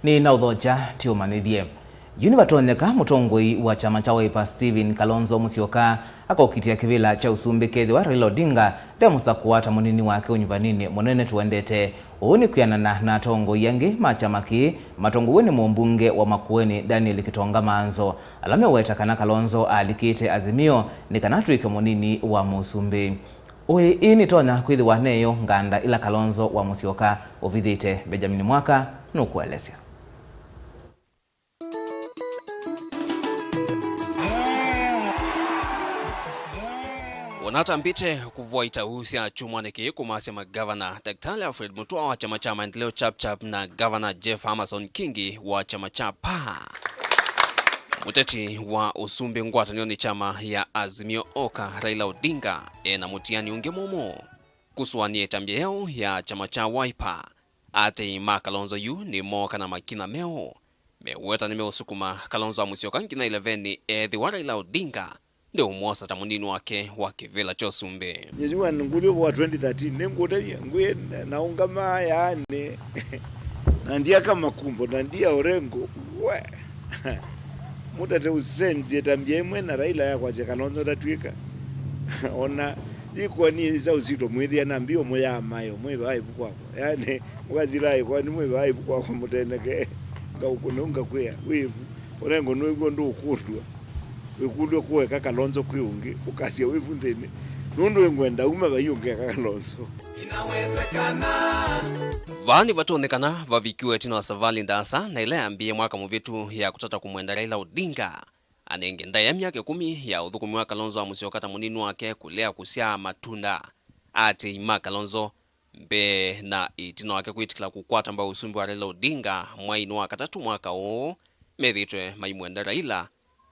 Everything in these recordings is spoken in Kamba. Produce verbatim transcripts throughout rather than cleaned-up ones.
Nĩnaũthokya tũmanyĩthye. Yu nĩvatonyeka mũtongoi wa kyama kya Wiper Stephen Kalonzo Musyoka akaũkitĩa kĩvĩla kya ũsumbĩ kethĩwa Raila Odinga ndemũsakũa ta mũnini wake ũnyuvaninĩ mũnene tũendete. Ũu nĩ kwĩanana na atongoi angĩ ma kyama kĩĩ matongow'e nĩ mũmbunge wa Makueni Daniel Kitonga Maanzo, ala meũweta kana Kalonzo alikĩte Azimio nĩ kana atw'ĩke mũnini wa mũsumbĩ. Ũĩ ĩĩ nĩtonya kwĩthĩwa neyo nganda ĩla Kalonzo wa Musyoka ũvithĩte? Benjamin Mwaka nũkũelesya. Ona atambĩte kũvoa itau sya kyumwanĩ kĩĩ kũmasya magavana Daktari Alfred Mutua wa kyama kya Maendeleo Chap Chap na Gavana Jeff Amason Kingi wa kyama kya paa. Mũteti wa ũsumbĩ ngwatanĩonĩ kyama ya Azimio Oka, Raila Odinga, e na mũtiani ũngĩ mũmũ kũsũanĩa ĩtambya yeũ ya kyama kya Wiper. Aatĩĩi ma Kalonzo yu nĩmooka na makinya meũ. Meweta nĩmeũsukuma Kalonzo wa Musyoka nginya ĩlevenĩ ethĩwa Raila Odinga ndeũmwosa ta mũnini wake wa kĩvĩla kya ũsumbĩ. Nyie yu ngũlyo wa twenty thirteen, nĩngũtavya, ngwĩe, naũngama yaani, na ndiaka makumbo, na ndia Orengo, we. Mũtate ũsenzi ĩtambya ĩmwe na Raila ya kwasya Kalonzo ndatw'ĩka. Ona yĩkwa nĩ isa ũsito mwĩthĩa na mbio mũyamayo mwĩva aivu kwakwa. Yaani, mũkasila aikwani mwĩva aivu kwakwa mũteneke. Ngaũkũna ngakwĩa, wĩvu. Orengo nũĩw'o ndũkũndwa. Wĩkũlw'e kũeka Kalonzo kwĩ ũngĩ, ũkasya wĩvu nthĩnĩ. Nũndũ ĩngwenda uma vai ũngĩ eka Kalonzo. Inawezekana. Vaa nĩvatonyekana vavikiwe ĩtina wa savalĩ ndaasa na ĩla yambĩĩe mwaka mũvĩtu ya kũtata kũmwenda Raila Odinga anenge ndaĩa myaka ĩkũmi ya ũthũkũmi wa Kalonzo wa Musyoka ta mũnini wake kũlea kũsyaa matunda. Aatĩĩi ma Kalonzo, mbee na ĩtina wake kwĩtĩkĩla kũkwata mbau ũsumbĩ wa Raila Odinga mwainĩ wa katatũ mwaka ũũ, methĩĩtwe maimwenda Raila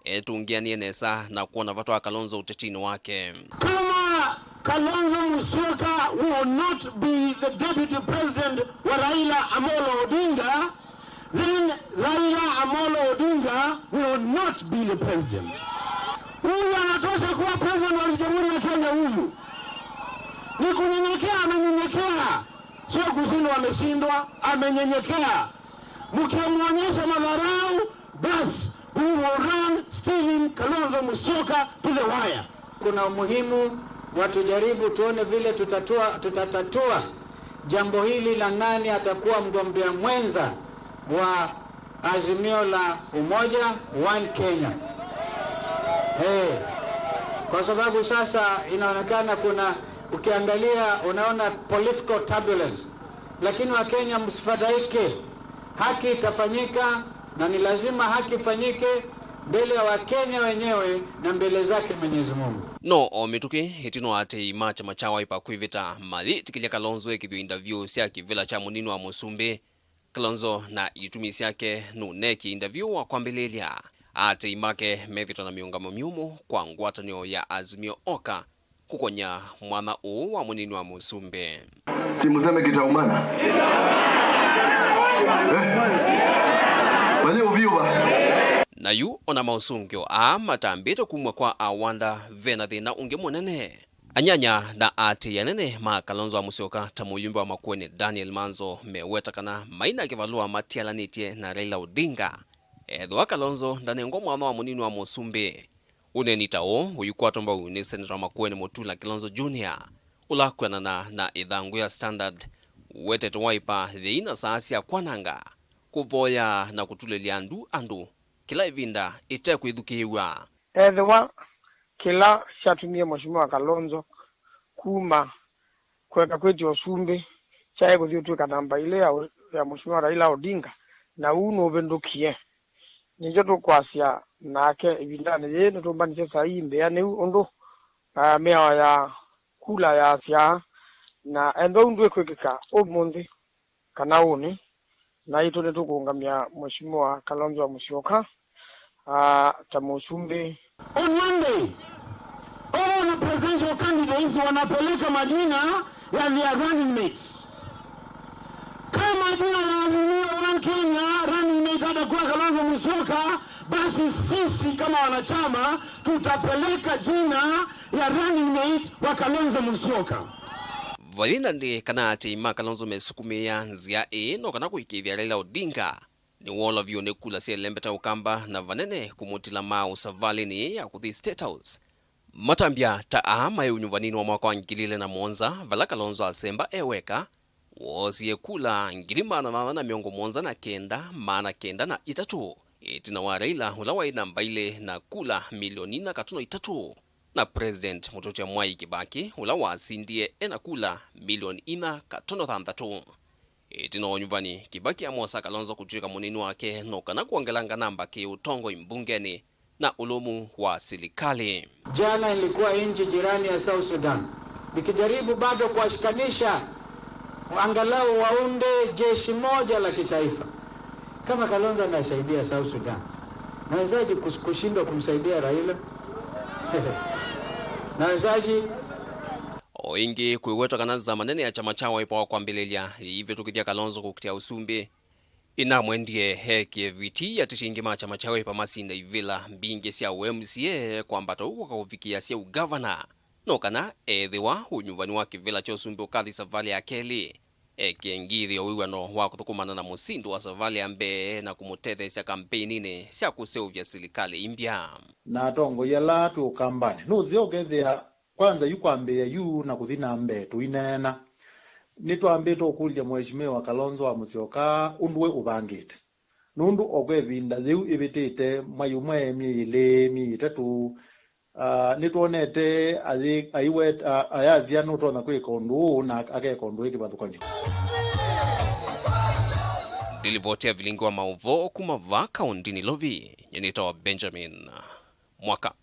etũngĩanĩe nesa na kwona vata wa Kalonzo ũtetinĩ wake. Kama Kalonzo Musyoka will not be the deputy president wa Raila Amolo Odinga, then Raila Amolo Odinga will not be the president. Huyu anatosha kuwa president wa Jamhuri ya Kenya huyu. Ni kunyenyekea, amenyenyekea. Sio kushindwa, ameshindwa, amenyenyekea. Mkimwonyesha madharau, basi, we will run Stephen Kalonzo Musyoka to the wire. Kuna umuhimu wa tujaribu tuone vile tutatua, tutatatua jambo hili la nani atakuwa mgombea mwenza wa Azimio la Umoja One Kenya. Eh, kwa sababu sasa inaonekana kuna, ukiangalia unaona political turbulence. Lakini Wakenya msifadhaike, haki itafanyika na ni lazima haki ifanyike mbele ya Wakenya wenyewe na mbele zake Mwenyezi Mungu. No o mĩtũkĩ ĩtina wa aatĩĩi ma kyama kya Wiper kwĩvĩta mayĩtĩkĩlya Kalonzo ekĩthw'e interview sya kĩvĩla kya mũnini wa mũsumbĩ, Kalonzo na itumi syake nũneekie interview wa kwambĩlĩĩlya. Aatĩĩi make methĩtwe na mĩũngamo myũmũ kwa ngwatanĩo ya Azimio Oka kũkony'a mwanya ũũ wa mũnini wa mũsumbĩ. Si museme kitaumana. Eh? Manye uviuva. Na yu ona maũsũngĩo aa matambĩte kumw'a kwa awanda, ve na thĩna ũngĩ mũnene. Anyanya na aatĩĩi anene ma Kalonzo wa Musyoka ta mũyumbe wa Makueni Daniel Manzo meweta kana mai na kĩvalũa matialanĩtye na Raila Odinga. Ethĩwa Kalonzo ndanengwa mwanya wa mũnini wa mũsumbĩ, ũneeni ta ũũ ũikwatwa mbau nĩ Seneta wa Makueni Mutula Kilonzo Junior, ũla kwĩanana na ĩthangũ ya Standard wetete Wiper yĩina saa sya kwananga, kũvoya na kũtulĩlya ndu andũ kĩla ĩvinda ĩte kwĩthukĩĩw'a. Ethĩwa kĩla kyatumie Mheshimiwa Kalonzo kuma kũeka kwĩtya ũsumbĩ kyaĩ kũthi ũtw'ĩka namba ilĩ ya, ya Mheshimiwa Raila Odinga, na ũu nũvĩndũkie. Nĩkyo tũkwasya nake ĩvindanĩ yĩĩ, nĩtũmbanĩsye saii mbĩanĩu ũndũ, ah, mĩao ya kula yaasya, na ethĩwa ũu ndwĩkwĩkĩka ũmũnthĩ kana ũnĩ, naitũ nĩtũkũũngamya Mheshimiwa Kalonzo wa Musyoka, ah, ta mũsumbĩ. On Monday, all the presidential candidates wanapeleka majina ya their running mates. Kama jina la Azimio One Kenya running mate atakuwa Kalonzo Musyoka, basi sisi kama wanachama tutapeleka jina ya running mate wa Kalonzo Musyoka. Vathina ndĩ kana atĩ ma Kalonzo mesukumĩĩa nzĩa ĩĩ no kana kũĩkĩĩthya Raila Odinga nĩwoola vyũ nĩ kula syelembete Ũkamba na vanene kũmũtila maaũ savalĩnĩ ya kũthi State House. Matambya ta aa maĩ ũnyuvanĩnĩ wa mwaka wa ngili ilĩ na mũonza, vala Kalonzo asemba e weka, woosie kula ngili maana thanthatũ na mĩongo mũonza na kenda, maana kenda na itatũ, ĩtina wa Raila, ũla waĩ namba ilĩ na kula milioni inya katono itatũ, na President mũtũtya Mwai Kibaki, ũla wasindie e na kula milioni inya katono thanthatũ. Ĩtina wa ũnyuvani, Kibaki amosa Kalonzo kũtw'ĩka mũnini wake, no kana kwongelanga namba kĩ ũtongoi mbungenĩ na ũlũmu wa silikalĩ. Jana nilikuwa nchi jirani ya South Sudan, nikijaribu bado kuwashikanisha, angalau waunde jeshi moja la kitaifa. Kama Kalonzo anasaidia South Sudan, nawezaje kus-, kushindwa kumsaidia Raila? Nawezaje? O ĩngĩ, kwĩwetwa kana nzama nene ya kyama kya Wiper wa kwambĩlĩlya yĩivĩtũkĩthya Kalonzo kũkitĩa ũsumbĩ, ĩnamwendie ekĩe viti ateti aingĩ ma kyama kya Wiper masinda ivĩla mbingĩ sya ũ M C A kwambata ũu kũka kũvikĩĩa sya ũgavana. No kana ethĩwa ũnyuvani wa kĩvĩla kya ũsumbĩ ũkathi savalĩ ya kelĩ, ekĩe ngithyo wĩw'ano wa kũthũkũmana na mũsindi wa savalĩ ya mbee na kũmũtetheesya kampeininĩ sya kũseũvya silikalĩ imbya. Na atongoi ala twĩ Ũkambanĩ, nũseo ũkethĩa kwanza yu kwambĩĩa yu na kũthi na mbee tũineena. Nĩtwambĩte ũkũlya Mheshimiwa Kalonzo wa Musyoka ũndũ we ũvangĩte. Nũndũ o kwa ĩvinda yĩu ĩvĩtĩte, mwai ũmwe, myei ĩlĩ, myei ĩtatũ, ah, nĩtwonete ayĩ-, aiwet-, ah, ayasya nũtonya kwĩka ũndũ ũũ na akeka ũndũ wĩ kĩvathũkany'o. Ndilivoti ya vilingi wa maũvoo kuma vaa kaũndĩnĩ Lovi, nyie nĩtawa Benjamin Mwaka.